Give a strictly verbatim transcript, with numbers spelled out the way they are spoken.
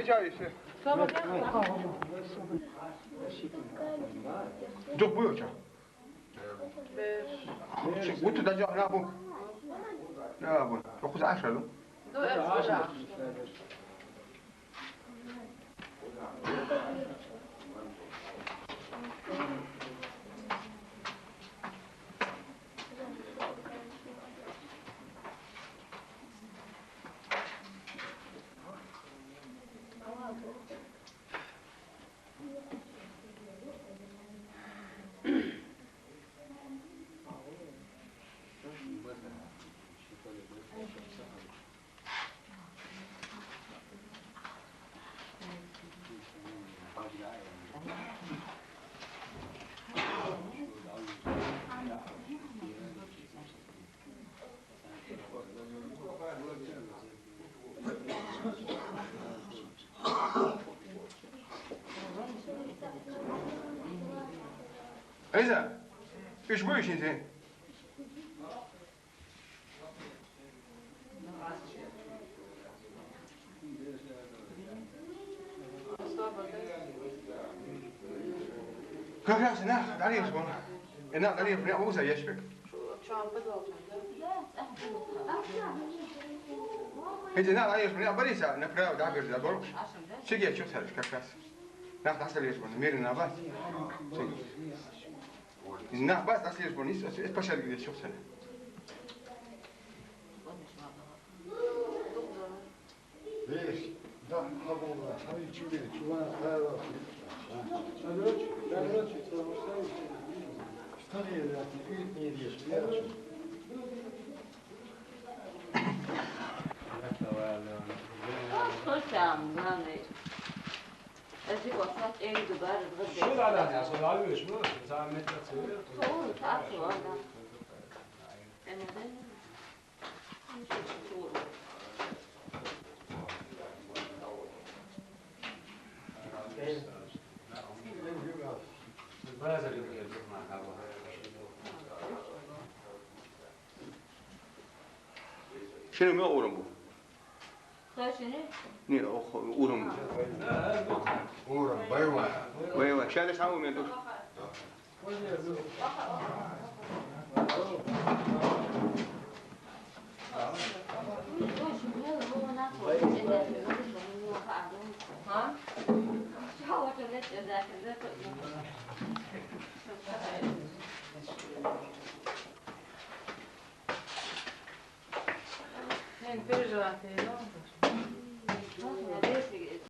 Чависе. Дух буй ча. Гуту да жо набу. Набу. Окуз ашалу. Ду эс. Лиза, уьш буй шин сен? Как раз на, дали уж вон. И на, дали уж, бля, уза ешбек. Эти на, дали уж, бля, Бориса, направо, да, бежит, да, бор. Сиге, чё сарыш, как раз. Нах, нах, дали уж вон, мир на бас. Сиге. Нах бас, дас леш бон, ис, ис, ис пашар гидеш чухсана. Видишь, да, Абдулла, а и чули, чуван, да, да. Старые, да, не видит, не видишь, я чё. Что там, главное? Эти космос эли дубар. Şu da da ya, sonra alıyoruz mu? Zahmet yok. Soğuk, tatlı var da. Emre. Şunu mu oğlum bu? Kaçını? Ne o oğlum? Oğlum, bay bay. Bay bay. Şöyle sağ ol, dur. Sen bir rahat eyle olur.